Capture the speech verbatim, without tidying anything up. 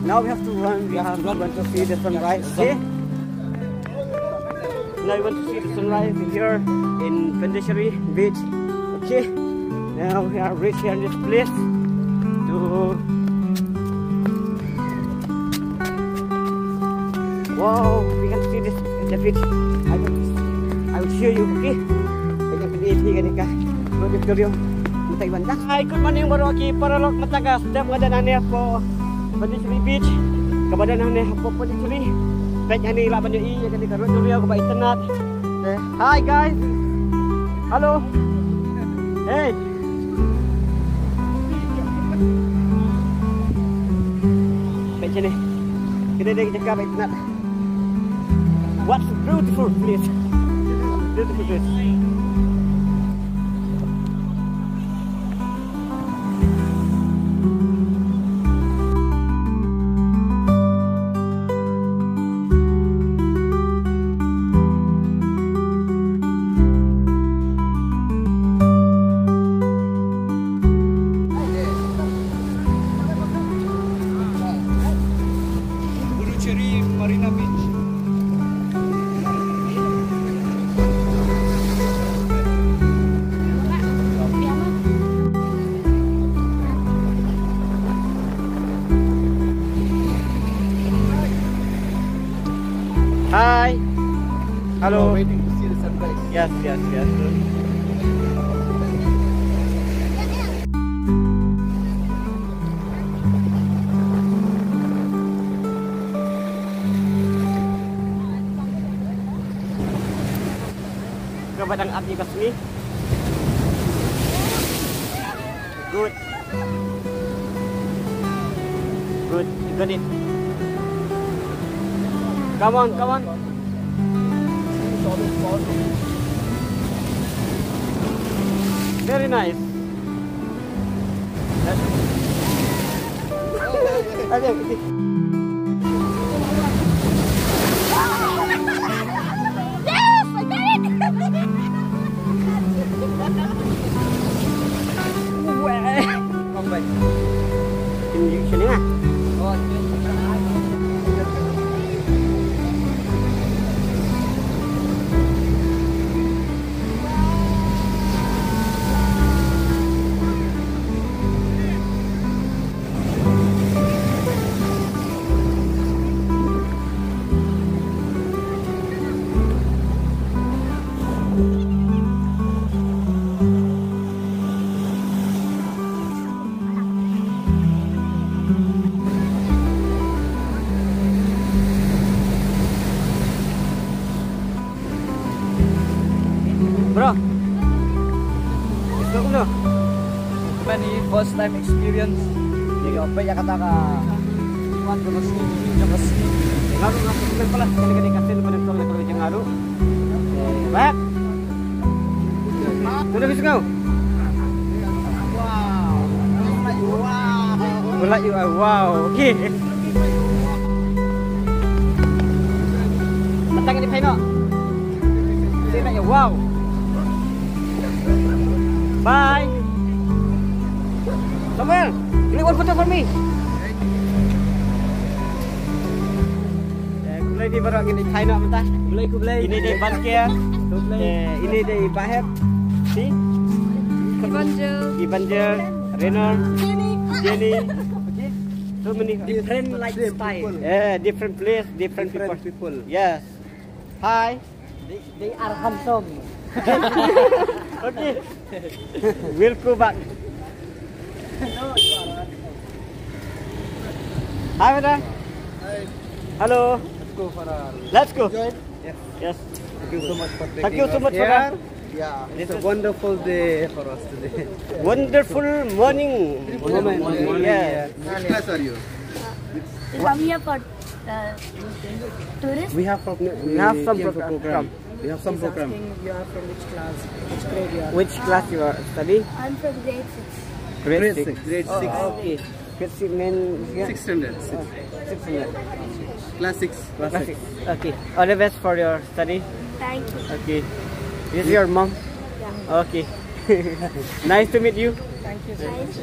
Now we have to run. We have to run to see the sunrise. Okay. Now we want to see the sunrise here in Pondicherry Beach. Okay. Now we are reached here in this place. To wow, we can see this the beach. I will, I will show you. Okay. Kane ka dei hi kane ka auditorium. Mynta ban dah. Hi, good morning baroh ki paralok. Mynta ka step nga don hangne hapoh Pondicherry Beach. Kaba don hangne hapoh Pondicherry. Peit hangne lah ban ïohi ïa kane ka road area kaba itynnad. Hi guys. Hello. Hey. Peit hangne. Kane dei ka jaka ba itynnad. What a beautiful place. Beautiful place. Puducherry Marina Beach. Hi. Hello. Waiting to see the sunrise. Yes, yes, yes. Kaba dang ap ïa ka sngi. Good. Good. You got it. Come on, come on. Very nice. Yes, I got it! Weh. Kin ïoh sini ah. Bro. It's not, no. Many first time experience. Jadi apa ya kata ka? Kuat ke mesin, ke mesin. Ngaru ngaru ke pala, kali kali kasih pada kali kali jangan ngaru. Baik. Sudah bisa kau? Wow. Wow. Wow. Okay. Matang ni Pino. Sino ya? Wow. Bye. Samuel, click one photo for me. Eh, khublei phi baroh, ngin ïa thait noh mynta. Khublei, khublei. Ini dei Banker. Khublei. Eh, ini dei Bahep. Si? Ibanjel. Ibanjel. Renor. Jenny. Jenny. Okay. So many. Different lifestyle. Yeah, different place, different people. Different people. Yes. Hi. They, they are handsome. Okay. We'll go back. Hi, brother. Hi. Hello. Let's go for a Let's go. Enjoy. Yes. Yes. Thank you so much for Thank you taking so us much for here. That. Yeah, it's This a is wonderful day for us today. Wonderful morning. Morning, morning, Yes. Yeah. Which class are you? I'm here for uh, tourist. We have program. We have some came for program. Program. We have some He's program. Asking you are from which class, which grade you are. Which class you are studying? I'm from grade six. Grade Grade six. six. Grade six. Oh, okay. Grade six mean, yeah? Six standard. Six. Six standard. Class six. Class six. Okay. All the best for your study. Thank you. Okay. This is your mom? Yeah. Okay. Nice to meet you. Thank you so much.